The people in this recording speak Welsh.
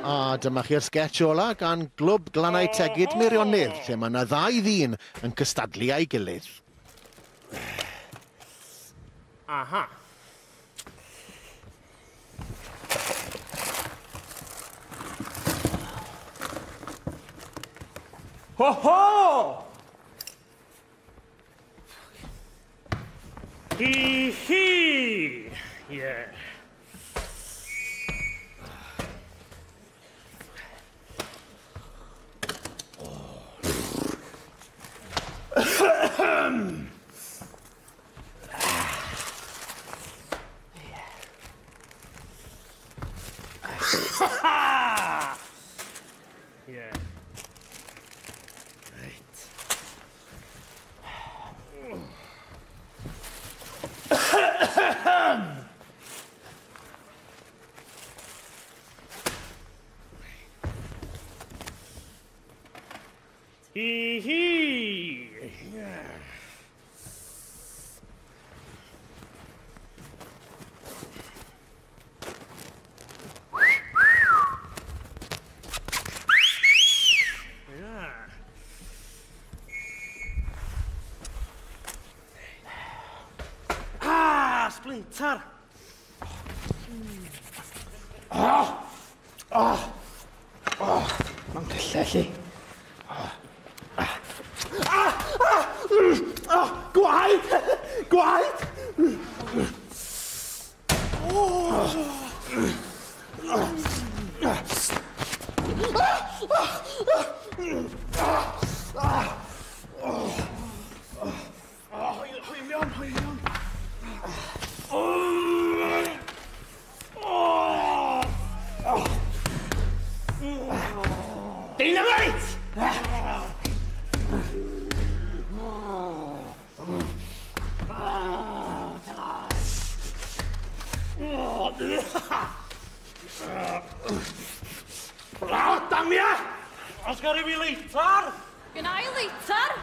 A dyma chi'r sgetsh ola gan Glwb Glannau Tegid Meirionnydd, lle mae yna ddau ddyn yn cystadlu â'i gilydd. Aha. Ho ho! Hi hi! Yeah. Yeah. Right. Hee hee. Yeah. Splinter! Oh! Oh! Oh! Mae'n cyllell i. Ah! Ah! Oh! Gwaed! Gwaed! Oh! Hwylion, hwylion. Dynamite! Oh, damia! Os gael rhyw i leitar? Gynna i leitar?